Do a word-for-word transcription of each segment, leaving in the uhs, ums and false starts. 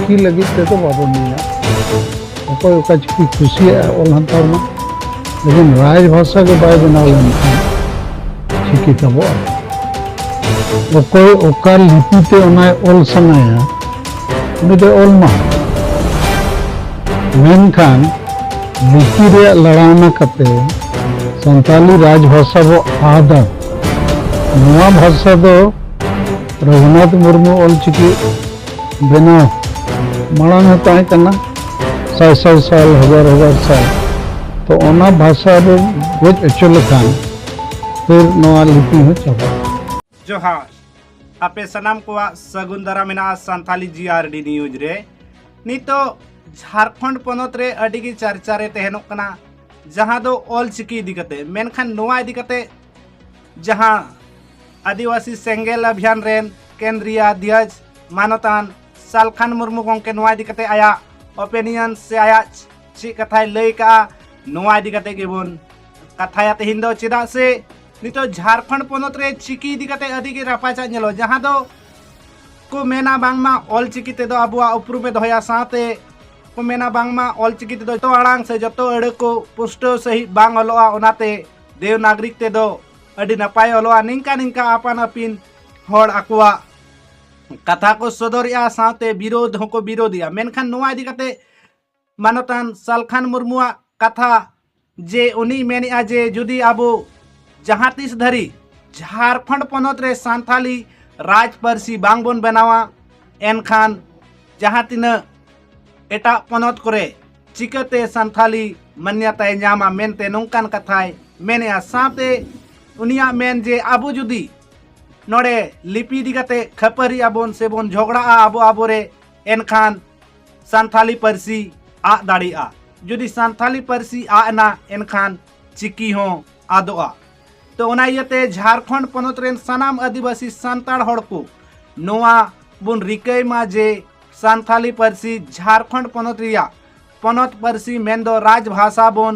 ᱪᱤᱠᱤ ᱞᱟᱹᱜᱤᱫ ᱛᱮᱫᱚ ᱵᱟᱵᱚᱱ ᱢᱮᱱᱟ᱾ ᱚᱠᱚᱭ ᱚᱠᱟ ᱪᱤᱠᱤ ᱠᱩᱥᱤᱭᱟᱜᱼᱟ, ᱚᱞ ᱦᱟᱛᱟᱲ ᱢᱟ᱾ ᱞᱮᱠᱤᱱ ᱨᱟᱡᱽ ᱵᱷᱟᱥᱟ ᱜᱮ ᱵᱟᱭ ᱵᱮᱱᱟᱣ ᱞᱮᱱᱠᱷᱟᱱ ᱪᱤᱠᱤ ᱛᱟᱵᱚᱜᱼᱟ? ᱚᱠᱚᱭ ᱚᱠᱟ ᱞᱤᱯᱤ ᱛᱮ ᱚᱱᱟᱭ ᱚᱞ ᱥᱟᱱᱟᱭᱟ, ᱩᱱᱤ ᱫᱚᱭ ᱚᱞ ᱢᱟ᱾ ᱢᱮᱱᱠᱷᱟᱱ ᱞᱤᱯᱤ ᱨᱮᱭᱟᱜ ᱞᱟᱲᱟᱣᱱᱟ ᱠᱟᱛᱮ ᱥᱟᱱᱛᱟᱞᱤ ᱨᱟᱡᱽ ᱵᱷᱟᱥᱟ ᱵᱚ ᱟᱫᱟ᱾ ᱱᱚᱣᱟ ᱵᱷᱟᱥᱟ ᱫᱚ ᱨᱚᱜᱷᱩᱱᱟᱛᱷ ᱢᱩᱨᱢᱩ ᱚᱞᱪᱤᱠᱤ ᱵᱮᱱᱟᱣ ᱢᱟᱲᱟᱝ ᱦᱚᱸ ᱛᱟᱦᱮᱸ ᱠᱟᱱᱟ, ᱥᱟᱭ ᱥᱟᱭ ᱥᱟᱞ, ᱦᱟᱡᱟᱨ ᱦᱟᱡᱟᱨ ᱥᱟᱞ᱾ ᱛᱚ ᱚᱱᱟ ᱵᱷᱟᱥᱟ ᱵᱚ ᱜᱚᱡ ᱦᱚᱪᱚ ᱞᱮᱠᱷᱟᱱ ᱯᱷᱤᱨ ᱱᱚᱣᱟ ᱞᱤᱯᱤ ᱦᱚᱸ ᱪᱟᱵᱟᱜᱼᱟ᱾ ᱡᱚᱦᱟᱨ᱾ ᱟᱯᱮ ᱥᱟᱱᱟᱢ ᱠᱚᱣᱟᱜ ᱥᱟᱹᱜᱩᱱ ᱫᱟᱨᱟᱢ ᱢᱮᱱᱟᱜᱼᱟ ᱥᱟᱱᱛᱷᱟᱞᱤ ᱡᱤ ᱟᱨ ᱰᱤ ᱱᱤᱭᱩᱡᱽ ᱨᱮ᱾ ᱱᱤᱛᱚᱜ ᱡᱷᱟᱲᱠᱷᱚᱸᱰ ᱯᱚᱱᱚᱛ ᱨᱮ ᱟᱹᱰᱤ ᱜᱮ ᱪᱟᱨᱪᱟ ᱨᱮ ᱛᱟᱦᱮᱱᱚᱜ ᱠᱟᱱᱟ, ᱡᱟᱦᱟᱸ ᱫᱚ ᱚᱞ ᱪᱤᱠᱤ ᱤᱫᱤ ᱠᱟᱛᱮ᱾ ᱢᱮᱱᱠᱷᱟᱱ ᱱᱚᱣᱟ ᱤᱫᱤ ᱠᱟᱛᱮ ᱡᱟᱦᱟᱸ ᱟᱹᱫᱤᱵᱟᱹᱥᱤ ᱥᱮᱸᱜᱮᱞ ᱚᱵᱷᱤᱭᱟᱱ ᱨᱮᱱ ᱠᱮᱱᱫᱨᱤᱭᱟ ᱚᱫᱷᱭᱚᱠᱥ ᱢᱟᱱᱚᱛᱟᱱ ᱥᱟᱞᱠᱷᱟᱱ ᱢᱩᱨᱢᱩ ᱜᱚᱢᱠᱮ ᱱᱚᱣᱟ ᱤᱫᱤ ᱠᱟᱛᱮ ᱟᱭᱟᱜ ᱚᱯᱤᱱᱤᱭᱚᱱ ᱥᱮ ᱟᱭᱟᱜ ᱪᱮᱫ ᱠᱟᱛᱷᱟᱭ ᱞᱟᱹᱭ ᱠᱟᱜᱼᱟ, ᱱᱚᱣᱟ ᱤᱫᱤ ᱠᱟᱛᱮ ᱜᱮᱵᱚᱱ ᱠᱟᱛᱷᱟᱭᱟ ᱛᱮᱦᱮᱧ ᱫᱚ᱾ ᱪᱮᱫᱟᱜ ᱥᱮ ᱱᱤᱛᱚᱜ ᱡᱷᱟᱲᱠᱷᱚᱸᱰ ᱯᱚᱱᱚᱛ ᱨᱮ ᱪᱤᱠᱤ ᱤᱫᱤ ᱠᱟᱛᱮ ᱟᱹᱰᱤ ᱜᱮ ᱨᱟᱯᱟᱪᱟᱜ ᱧᱮᱞᱚᱜᱼᱟ, ᱡᱟᱦᱟᱸ ᱫᱚ ᱠᱚ ᱢᱮᱱᱟ ᱵᱟᱝᱢᱟ ᱚᱞ ᱪᱤᱠᱤ ᱛᱮᱫᱚ ᱟᱵᱚᱣᱟᱜ ᱩᱯᱨᱩᱢᱮ ᱫᱚᱦᱚᱭᱟ, ᱥᱟᱶᱛᱮ ᱠᱚ ᱢᱮᱱᱟ ᱵᱟᱝᱢᱟ ᱚᱞ ᱪᱤᱠᱤ ᱛᱮᱫᱚ ᱡᱚᱛᱚ ᱟᱲᱟᱝ ᱥᱮ ᱡᱚᱛᱚ ᱟᱹᱲᱟᱹ ᱠᱚ ᱯᱩᱥᱴᱟᱹᱣ ᱥᱟᱺᱦᱤᱡ ᱵᱟᱝ ᱚᱞᱚᱜᱼᱟ, ᱚᱱᱟᱛᱮ ᱫᱮᱣᱱᱟᱜᱽᱨᱤᱠ ᱛᱮᱫᱚ ᱟᱹᱰᱤ ᱱᱟᱯᱟᱭ ᱚᱞᱚᱜᱼᱟ᱾ ᱱᱤᱝᱠᱟ ᱱᱤᱝᱠᱟ ᱟᱯᱟᱱ ᱟᱹᱯᱤᱱ ᱦᱚᱲ ᱟᱠᱚᱣᱟᱜ ᱠᱟᱛᱷᱟ ᱠᱚ ᱥᱚᱫᱚᱨᱮᱜᱼᱟ, ᱥᱟᱶᱛᱮ ᱵᱤᱨᱳᱫᱷ ᱦᱚᱸᱠᱚ ᱵᱤᱨᱳᱫᱷᱮᱜᱼᱟ᱾ ᱢᱮᱱᱠᱷᱟᱱ ᱱᱚᱣᱟ ᱤᱫᱤ ᱠᱟᱛᱮ ᱢᱟᱱᱚᱛᱟᱱ ᱥᱟᱞᱠᱷᱟᱱ ᱢᱩᱨᱢᱩᱣᱟᱜ ᱠᱟᱛᱷᱟ ᱡᱮ ᱩᱱᱤᱭ ᱢᱮᱱᱮᱜᱼᱟ ᱡᱮ ᱡᱩᱫᱤ ᱟᱵᱚ ᱡᱟᱦᱟᱸ ᱛᱤᱥ ᱫᱷᱟᱹᱨᱤᱡ ᱡᱷᱟᱲᱠᱷᱚᱸᱰ ᱯᱚᱱᱚᱛ ᱨᱮ ᱥᱟᱱᱛᱷᱟᱞᱤ ᱨᱟᱡᱽ ᱯᱟᱹᱨᱥᱤ ᱵᱟᱝ ᱵᱚᱱ ᱵᱮᱱᱟᱣᱟ, ᱮᱱᱠᱷᱟᱱ ᱡᱟᱦᱟᱸ ᱛᱤᱱᱟᱹᱜ ᱮᱴᱟᱜ ᱯᱚᱱᱚᱛ ᱠᱚᱨᱮ ᱪᱤᱠᱟᱹᱛᱮ ᱥᱟᱱᱛᱷᱟᱞᱤ ᱢᱟᱱᱭᱟᱛᱟᱭ ᱧᱟᱢᱟ ᱢᱮᱱᱛᱮ ᱱᱚᱝᱠᱟᱱ ᱠᱟᱛᱷᱟᱭ ᱢᱮᱱᱮᱜᱼᱟ᱾ ᱥᱟᱶᱛᱮ ᱩᱱᱤᱭᱟᱜ ᱢᱮᱱ ᱡᱮ ᱟᱵᱚ ᱡᱩᱫᱤ ᱱᱚᱰᱮ ᱞᱤᱯᱤ ᱤᱫᱤ ᱠᱟᱛᱮ ᱠᱷᱟᱹᱯᱟᱹᱨᱤᱜ ᱟᱵᱚᱱ ᱥᱮᱵᱚᱱ ᱡᱷᱚᱜᱽᱲᱟᱜᱼᱟ ᱟᱵᱚ ᱟᱵᱚᱨᱮ, ᱮᱱᱠᱷᱟᱱ ᱥᱟᱱᱛᱷᱟᱞᱤ ᱯᱟᱹᱨᱥᱤ ᱟᱫ ᱫᱟᱲᱮᱭᱟᱜᱼᱟ᱾ ᱡᱩᱫᱤ ᱥᱟᱱᱛᱷᱟᱞᱤ ᱯᱟᱹᱨᱥᱤ ᱟᱫ ᱮᱱᱟ, ᱮᱱᱠᱷᱟᱱ ᱪᱤᱠᱤ ᱦᱚᱸ ᱟᱫᱚᱜᱼᱟ᱾ ᱛᱚ ᱚᱱᱟ ᱤᱭᱟᱹᱛᱮ ᱡᱷᱟᱲᱠᱷᱚᱸᱰ ᱯᱚᱱᱚᱛ ᱨᱮᱱ ᱥᱟᱱᱟᱢ ᱟᱹᱫᱤᱵᱟᱹᱥᱤ ᱥᱟᱱᱛᱟᱲ ᱦᱚᱲ ᱠᱚ ᱱᱚᱣᱟ ᱵᱚᱱ ᱨᱤᱠᱟᱹᱭ ᱢᱟ ᱡᱮ ᱥᱟᱱᱛᱷᱟᱞᱤ ᱯᱟᱹᱨᱥᱤ ᱡᱷᱟᱲᱠᱷᱚᱸᱰ ᱯᱚᱱᱚᱛ ᱨᱮᱭᱟᱜ ᱯᱚᱱᱚᱛ ᱯᱟᱹᱨᱥᱤ ᱢᱮᱱᱫᱚ ᱨᱟᱡᱽ ᱵᱷᱟᱥᱟ ᱵᱚᱱ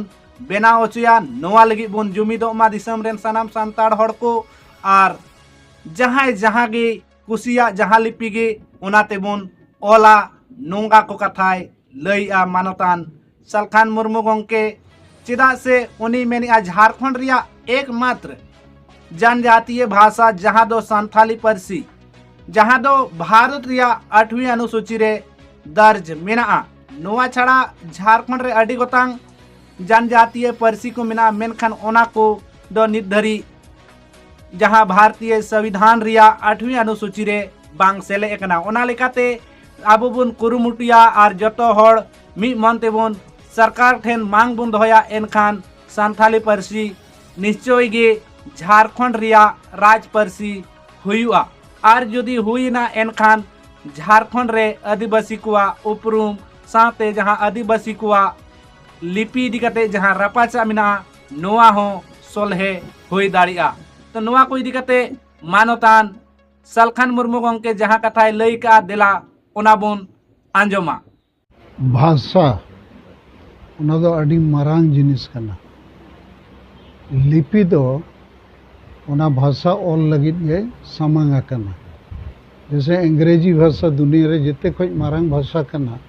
ᱵᱮᱱᱟᱣ ᱦᱚᱪᱚᱭᱟ᱾ ᱱᱚᱣᱟ ᱞᱟᱹᱜᱤᱫ ᱵᱚᱱ ᱡᱩᱢᱤᱫᱚᱜ ᱢᱟ ᱫᱤᱥᱚᱢ ᱨᱮᱱ ᱥᱟᱱᱟᱢ ᱥᱟᱱᱛᱟᱲ ᱦᱚᱲ ᱠᱚ, ᱟᱨ ᱡᱟᱦᱟᱸᱭ ᱡᱟᱦᱟᱸ ᱜᱮ ᱠᱩᱥᱤᱭᱟᱜ ᱡᱟᱦᱟᱸ ᱞᱤᱯᱤ ᱜᱮ ᱚᱱᱟ ᱛᱮᱵᱚᱱ ᱚᱞᱟ, ᱱᱚᱝᱠᱟ ᱠᱚ ᱠᱟᱛᱷᱟᱭ ᱞᱟᱹᱭᱮᱜᱼᱟ ᱢᱟᱱᱚᱛᱟᱱ ᱥᱟᱞᱠᱷᱟᱱ ᱢᱩᱨᱢᱩ ᱜᱚᱢᱠᱮ᱾ ᱪᱮᱫᱟᱜ ᱥᱮ ᱩᱱᱤ ᱢᱮᱱᱮᱜᱼᱟ ᱡᱷᱟᱲᱠᱷᱚᱸᱰ ᱨᱮᱭᱟᱜ ᱮᱠᱢᱟᱛᱨᱚ ᱡᱟᱱᱡᱟᱛᱤᱭᱚ ᱵᱷᱟᱥᱟ ᱡᱟᱦᱟᱸ ᱫᱚ ᱥᱟᱱᱛᱷᱟᱞᱤ ᱯᱟᱹᱨᱥᱤ, ᱡᱟᱦᱟᱸ ᱫᱚ ᱵᱷᱟᱨᱚᱛ ᱨᱮᱭᱟᱜ ᱟᱴᱷᱣᱤ ᱚᱱᱩᱥᱩᱪᱤ ᱨᱮ ᱫᱟᱨᱡᱽ ᱢᱮᱱᱟᱜᱼᱟ᱾ ᱱᱚᱣᱟ ᱪᱷᱟᱲᱟ ᱡᱷᱟᱲᱠᱷᱚᱸᱰ ᱨᱮ ᱟᱹᱰᱤ ᱜᱚᱴᱟᱝ ᱡᱟᱱᱡᱟᱛᱤᱭᱚ ᱯᱟᱹᱨᱥᱤ ᱠᱚ ᱢᱮᱱᱟᱜᱼᱟ, ᱢᱮᱱᱠᱷᱟᱱ ᱚᱱᱟ ᱠᱚ ᱫᱚ ᱱᱤᱛ ᱫᱷᱟᱹᱨᱤᱡ ᱡᱟᱦᱟᱸ ᱵᱷᱟᱨᱚᱛᱤᱭᱚ ᱥᱚᱝᱵᱤᱫᱷᱟᱱ ᱨᱮᱭᱟᱜ ᱟᱴᱷᱣᱤ ᱚᱱᱩᱥᱩᱪᱤ ᱨᱮ ᱵᱟᱝ ᱥᱮᱞᱮᱫ ᱟᱠᱟᱱᱟ᱾ ᱚᱱᱟ ᱞᱮᱠᱟᱛᱮ ᱟᱵᱚ ᱵᱚᱱ ᱠᱩᱨᱩᱢᱩᱴᱩᱭᱟ ᱟᱨ ᱡᱚᱛᱚ ᱦᱚᱲ ᱢᱤᱫ ᱢᱚᱱ ᱛᱮᱵᱚᱱ ᱥᱚᱨᱠᱟᱨ ᱴᱷᱮᱱ ᱢᱟᱝ ᱵᱚᱱ ᱫᱚᱦᱚᱭᱟ, ᱮᱱᱠᱷᱟᱱ ᱥᱟᱱᱛᱷᱟᱞᱤ ᱯᱟᱹᱨᱥᱤ ᱱᱤᱥᱪᱚᱭ ᱜᱮ ᱡᱷᱟᱲᱠᱷᱚᱸᱰ ᱨᱮᱭᱟᱜ ᱨᱟᱡᱽ ᱯᱟᱹᱨᱥᱤ ᱦᱩᱭᱩᱜᱼᱟ᱾ ᱟᱨ ᱡᱩᱫᱤ ᱦᱩᱭᱮᱱᱟ, ᱮᱱᱠᱷᱟᱱ ᱡᱷᱟᱲᱠᱷᱚᱸᱰ ᱨᱮ ᱟᱹᱫᱤᱵᱟᱹᱥᱤ ᱠᱚᱣᱟᱜ ᱩᱯᱨᱩᱢ ᱥᱟᱶᱛᱮ ᱡᱟᱦᱟᱸ ᱟᱹᱫᱤᱵᱟᱹᱥᱤ ᱠᱚᱣᱟᱜ ᱞᱤᱯᱤ ᱤᱫᱤ ᱠᱟᱛᱮ ᱡᱟᱦᱟᱸ ᱨᱟᱯᱟᱪᱟᱜ ᱢᱮᱱᱟᱜᱼᱟ, ᱱᱚᱣᱟ ᱦᱚᱸ ᱥᱚᱞᱦᱮ ᱦᱩᱭ ᱫᱟᱲᱮᱭᱟᱜᱼᱟ᱾ ᱛᱚ, ᱱᱚᱣᱟ ᱠᱚ ᱤᱫᱤ ᱠᱟᱛᱮ ᱢᱟᱱᱚᱛᱟᱱ ᱥᱟᱞᱠᱷᱟᱱ ᱢᱩᱨᱢᱩ ᱜᱚᱢᱠᱮ ᱡᱟᱦᱟᱸ ᱠᱟᱛᱷᱟᱭ ᱞᱟᱹᱭ ᱠᱟᱜᱼᱟ, ᱫᱮᱞᱟ ᱚᱱᱟ ᱵᱚᱱ ᱟᱸᱡᱚᱢᱟ᱾ ᱵᱷᱟᱥᱟ, ᱚᱱᱟ ᱫᱚ ᱟᱹᱰᱤ ᱢᱟᱨᱟᱝ ᱡᱤᱱᱤᱥ ᱠᱟᱱᱟ᱾ ᱞᱤᱯᱤ ᱫᱚ ᱚᱱᱟ ᱵᱷᱟᱥᱟ ᱚᱞ ᱞᱟᱹᱜᱤᱫ ᱜᱮ ᱥᱟᱢᱟᱝ ᱟᱠᱟᱱᱟ᱾ ᱡᱮᱭᱥᱮ ᱤᱝᱨᱮᱡᱤ ᱵᱷᱟᱥᱟ ᱫᱩᱱᱤᱭᱟᱹ ᱨᱮ ᱡᱮᱛᱮ ᱠᱷᱚᱱ ᱢᱟᱨᱟᱝ ᱵᱷᱟᱥᱟ ᱠᱟᱱᱟ,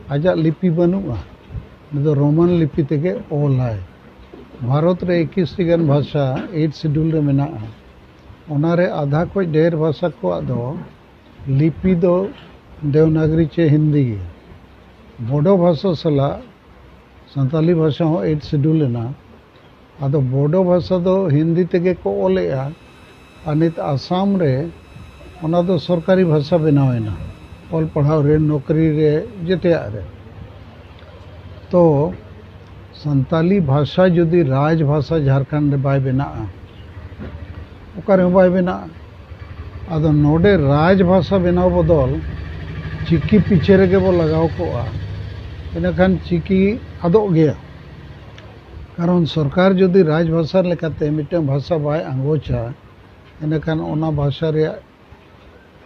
ᱟᱡᱟᱜ ᱞᱤᱯᱤ ᱵᱟᱹᱱᱩᱜᱼᱟ, ᱩᱱᱤ ᱫᱚ ᱨᱳᱢᱟᱱ ᱞᱤᱯᱤ ᱛᱮᱜᱮ ᱚᱞᱟᱭ᱾ ᱵᱷᱟᱨᱚᱛ ᱨᱮ ᱮᱠᱤᱥ ᱴᱤ ᱜᱟᱱ ᱵᱷᱟᱥᱟ ᱮᱭᱤᱴ ᱥᱤᱰᱩᱞ ᱨᱮ ᱢᱮᱱᱟᱜᱼᱟ᱾ ᱚᱱᱟᱨᱮ ᱟᱫᱷᱟ ᱠᱷᱚᱱ ᱰᱷᱮᱨ ᱵᱷᱟᱥᱟ ᱠᱚᱣᱟᱜ ᱫᱚ ᱞᱤᱯᱤ ᱫᱚ ᱫᱮᱣᱱᱟᱜᱽᱨᱤ ᱪᱮ ᱦᱤᱱᱫᱤ ᱜᱮ᱾ ᱵᱳᱰᱳ ᱵᱷᱟᱥᱟ ᱥᱟᱞᱟᱜ ᱥᱟᱱᱛᱟᱞᱤ ᱵᱷᱟᱥᱟ ᱦᱚᱸ ᱮᱭᱤᱴ ᱥᱤᱰᱩᱞ ᱮᱱᱟ᱾ ᱟᱫᱚ ᱵᱳᱰᱳ ᱵᱷᱟᱥᱟ ᱫᱚ ᱦᱤᱱᱫᱤ ᱛᱮᱜᱮ ᱠᱚ ᱚᱞᱮᱜᱼᱟ, ᱟᱨ ᱱᱤᱛ ᱟᱥᱟᱢ ᱨᱮ ᱚᱱᱟ ᱫᱚ ᱥᱚᱨᱠᱟᱨᱤ ᱵᱷᱟᱥᱟ ᱵᱮᱱᱟᱣ ᱮᱱᱟ, ᱚᱞ ᱯᱟᱲᱦᱟᱣ ᱨᱮ, ᱱᱚᱠᱨᱤ ᱨᱮ, ᱡᱮᱛᱮᱭᱟᱜ ᱨᱮ᱾ ᱛᱚ ᱥᱟᱱᱛᱟᱞᱤ ᱵᱷᱟᱥᱟ ᱡᱩᱫᱤ ᱨᱟᱡᱽ ᱵᱷᱟᱥᱟ ᱡᱷᱟᱲᱠᱷᱚᱸᱰ ᱨᱮ ᱵᱟᱭ ᱵᱮᱱᱟᱜᱼᱟ, ᱚᱠᱟ ᱨᱮᱦᱚᱸ ᱵᱟᱭ ᱵᱮᱱᱟᱜᱼᱟ᱾ ᱟᱫᱚ ᱱᱚᱰᱮ ᱨᱟᱡᱽ ᱵᱷᱟᱥᱟ ᱵᱮᱱᱟᱣ ᱵᱚᱫᱚᱞ ᱪᱤᱠᱤ ᱯᱤᱪᱷᱮ ᱨᱮᱜᱮ ᱵᱚ ᱞᱟᱜᱟᱣ ᱠᱚᱜᱼᱟ, ᱤᱱᱟᱹᱠᱷᱟᱱ ᱪᱤᱠᱤ ᱟᱫᱚᱜ ᱜᱮᱭᱟ᱾ ᱠᱟᱨᱚᱱ ᱥᱚᱨᱠᱟᱨ ᱡᱩᱫᱤ ᱨᱟᱡᱽ ᱵᱷᱟᱥᱟ ᱞᱮᱠᱟᱛᱮ ᱢᱤᱫᱴᱟᱝ ᱵᱷᱟᱥᱟ ᱵᱟᱭ ᱟᱸᱜᱚᱪᱟ, ᱤᱱᱟᱹᱠᱷᱟᱱ ᱚᱱᱟ ᱵᱷᱟᱥᱟ ᱨᱮᱭᱟᱜ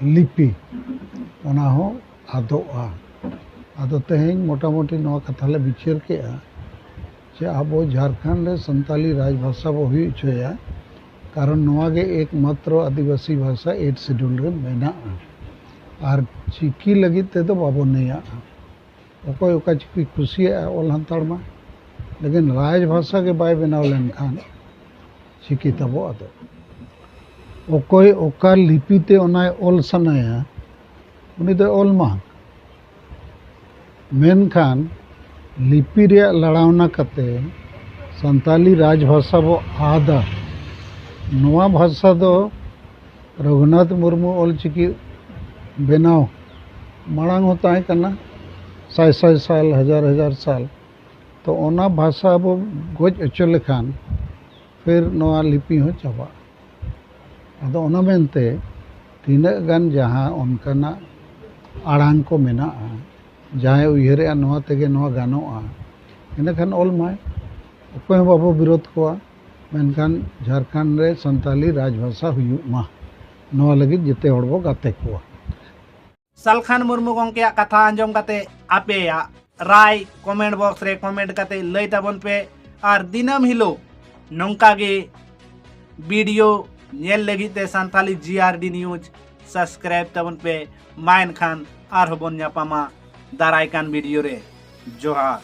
ᱞᱤᱯᱤ ᱚᱱᱟ ᱦᱚᱸ ᱟᱫᱚᱜᱼᱟ᱾ ᱟᱫᱚ ᱛᱮᱦᱮᱧ ᱢᱚᱴᱟᱢᱩᱴᱤ ᱱᱚᱣᱟ ᱠᱟᱛᱷᱟ ᱞᱮ ᱵᱤᱪᱟᱹᱨ ᱠᱮᱜᱼᱟ ᱡᱮ ᱟᱵᱚ ᱡᱷᱟᱲᱠᱷᱚᱸᱰ ᱨᱮ ᱥᱟᱱᱛᱟᱞᱤ ᱨᱟᱡᱽ ᱵᱷᱟᱥᱟ ᱵᱚ ᱦᱩᱭ ᱦᱚᱪᱚᱭᱟ, ᱠᱟᱨᱚᱱ ᱱᱚᱣᱟ ᱜᱮ ᱮᱠᱢᱟᱛᱨᱚ ᱟᱹᱫᱤᱵᱟᱹᱥᱤ ᱵᱷᱟᱥᱟ ᱮᱭᱤᱴ ᱥᱤᱰᱩᱞ ᱨᱮ ᱢᱮᱱᱟᱜᱼᱟ᱾ ᱟᱨ ᱪᱤᱠᱤ ᱞᱟᱹᱜᱤᱫ ᱛᱮᱫᱚ ᱵᱟᱵᱚ ᱱᱮᱭᱟᱜᱼᱟ᱾ ᱚᱠᱚᱭ ᱚᱠᱟ ᱪᱤᱠᱤ ᱠᱩᱥᱤᱭᱟᱜᱼᱟ ᱚᱞ ᱦᱟᱱᱛᱟᱲ ᱢᱟ, ᱞᱮᱠᱤᱱ ᱨᱟᱡᱽ ᱵᱷᱟᱥᱟ ᱜᱮ ᱵᱟᱭ ᱵᱮᱱᱟᱣ ᱞᱮᱱᱠᱷᱟᱱ ᱪᱤᱠᱤ ᱛᱟᱵᱚ ᱟᱫᱚ᱾ ᱚᱠᱚᱭ ᱚᱠᱟ ᱞᱤᱯᱤ ᱛᱮ ᱚᱱᱟᱭ ᱚᱞ ᱥᱟᱱᱟᱭᱟ, ᱩᱱᱤ ᱫᱚᱭ ᱚᱞ ᱢᱟ᱾ ᱢᱮᱱᱠᱷᱟᱱ ᱞᱤᱯᱤ ᱨᱮᱭᱟᱜ ᱞᱟᱲᱟᱣᱱᱟ ᱠᱟᱛᱮ ᱥᱟᱱᱛᱟᱞᱤ ᱨᱟᱡᱽ ᱵᱷᱟᱥᱟ ᱵᱚ ᱟᱫᱟ᱾ ᱱᱚᱣᱟ ᱵᱷᱟᱥᱟ ᱫᱚ ᱨᱚᱜᱷᱩᱱᱟᱛᱷ ᱢᱩᱨᱢᱩ ᱚᱞᱪᱤᱠᱤ ᱵᱮᱱᱟᱣ ᱢᱟᱲᱟᱝ ᱦᱚᱸ ᱛᱟᱦᱮᱸ ᱠᱟᱱᱟ, ᱥᱟᱭ ᱥᱟᱭ ᱥᱟᱞ, ᱦᱟᱡᱟᱨ ᱦᱟᱡᱟᱨ ᱥᱟᱞ᱾ ᱛᱚ ᱚᱱᱟ ᱵᱷᱟᱥᱟ ᱵᱚ ᱜᱚᱡ ᱦᱚᱪᱚ ᱞᱮᱠᱷᱟᱱ ᱯᱷᱤᱨ ᱱᱚᱣᱟ ᱞᱤᱯᱤ ᱦᱚᱸ ᱪᱟᱵᱟᱜᱼᱟ᱾ ᱟᱫᱚ ᱚᱱᱟ ᱢᱮᱱᱛᱮ ᱛᱤᱱᱟᱹᱜ ᱜᱟᱱ ᱡᱟᱦᱟᱸ ᱚᱱᱠᱟᱱᱟᱜ ᱟᱲᱟᱝ ᱠᱚ ᱢᱮᱱᱟᱜᱼᱟ, ᱡᱟᱦᱟᱸᱭ ᱩᱭᱦᱟᱹᱨᱮᱜᱼᱟ ᱱᱚᱣᱟ ᱛᱮᱜᱮ ᱱᱚᱣᱟ ᱜᱟᱱᱚᱜᱼᱟ, ᱤᱱᱟᱹᱠᱷᱟᱱ ᱚᱞ ᱢᱟᱭ᱾ ᱚᱠᱚᱭ ᱦᱚᱸ ᱵᱟᱵᱚ ᱵᱤᱨᱳᱫ ᱠᱚᱣᱟ, ᱢᱮᱱᱠᱷᱟᱱ ᱡᱷᱟᱲᱠᱷᱚᱸᱰ ᱨᱮ ᱥᱟᱱᱛᱟᱞᱤ ᱨᱟᱡᱽ ᱵᱷᱟᱥᱟ ᱦᱩᱭᱩᱜ ᱢᱟ, ᱱᱚᱣᱟ ᱞᱟᱹᱜᱤᱫ ᱡᱮᱛᱮ ᱦᱚᱲ ᱵᱚ ᱜᱟᱛᱮ ᱠᱚᱣᱟ᱾ ᱥᱟᱞᱠᱷᱟᱱ ᱢᱩᱨᱢᱩ ᱜᱚᱢᱠᱮᱭᱟᱜ ᱠᱟᱛᱷᱟ ᱟᱸᱡᱚᱢ ᱠᱟᱛᱮ ᱟᱯᱮᱭᱟᱜ ᱨᱟᱭ comment box ᱨᱮ comment ᱠᱟᱛᱮ ᱞᱟᱹᱭ ᱛᱟᱵᱚᱱ ᱯᱮ᱾ ᱟᱨ ᱫᱤᱱᱟᱹᱢ ᱦᱤᱞᱳᱜ ᱱᱚᱝᱠᱟ ᱜᱮ video ᱧᱮᱞ ᱞᱟᱹᱜᱤᱫ ᱛᱮ ᱥᱟᱱᱛᱟᱞᱤ GRD news subscribe ᱛᱟᱵᱚᱱ ᱯᱮ᱾ ᱢᱟ ᱮᱱᱠᱷᱟᱱ ᱟᱨᱦᱚᱸ ᱵᱚᱱ ᱧᱟᱯᱟᱢᱟ ᱫᱟᱨᱟᱭ ᱠᱟᱱ video ᱨᱮ᱾ ᱡᱚᱦᱟᱨ᱾